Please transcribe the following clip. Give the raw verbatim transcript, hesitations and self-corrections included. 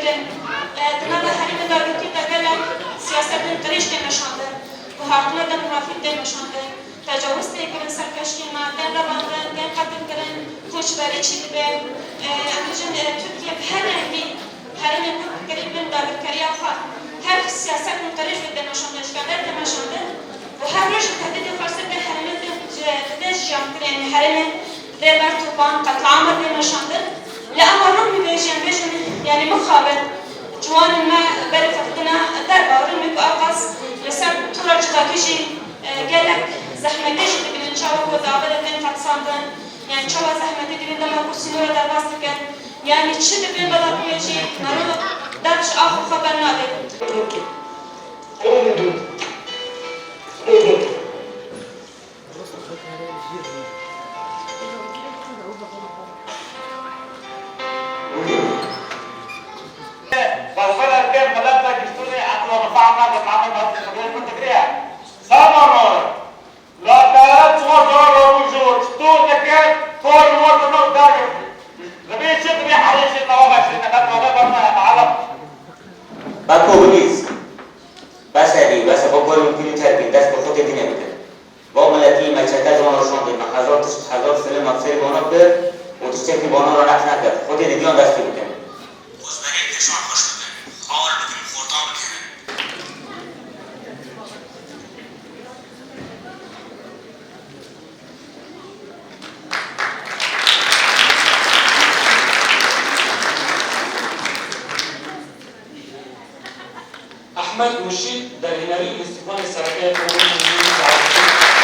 E, di nava herêmê dagirkê de gelek siyasetên qirêj tê meşandin, guhertina demografîk tê meşandin, tecawuz tê kirin ser keştiyên me, tên revandin, tên qetilkirin, koçberî çêdibe. E, em bijin, e, Tirkiye bi her rengî herêmên Kurd kirî bin dagirkeriya xwe. Her siyasetên qirêj wê tê meşandin, îşkence tê meşandin. Û her roj tehdîdê xwersê tê herêmê tê, tê jiyankirin, yanî herêmê tê ber topan, qetliama tê meşandin. Lê ema rû bibêjin, bêjin, yanî mixabin, ciwanên me berê xwe didine derve. Rû ku ewqas li ser tora civakê jî, e, gelek zehmetê jî dibînin, çawa ku dawetê tên qetisandin, yanî çawa zehmetê dibînin dema ku sînora derbas dikin. Yanî çi dibê bela ku jî mero dest ji axa xwe bernadê. Basar erken millet de giştûnê aqla mifahma de tamam nasıl xidmet min digriya. Samanor. La dara çima zor robû ji çitur dike, tor mor de nok dagir. Dibê çi dibê herêşê nava başê neqet nava barna ya alam. Bako bibîs. Bes e bî, bes e, bo gor mumkînî terk bîn, dest bi xwe tê dînê bikin. Bo miletî me çete ji wan re şandî, me hezar tişt, hezar silim me bi serê wana kir û tiştekî wana re neqş nekir. Xwedê di diyan destî bikin. Xwezberê keşan xweş bikin, hal bikin, xortan bikevin. Ehmed Murşîd, derhênerî û lîstikvanê sereke ya Komîsyona Milî Saetî.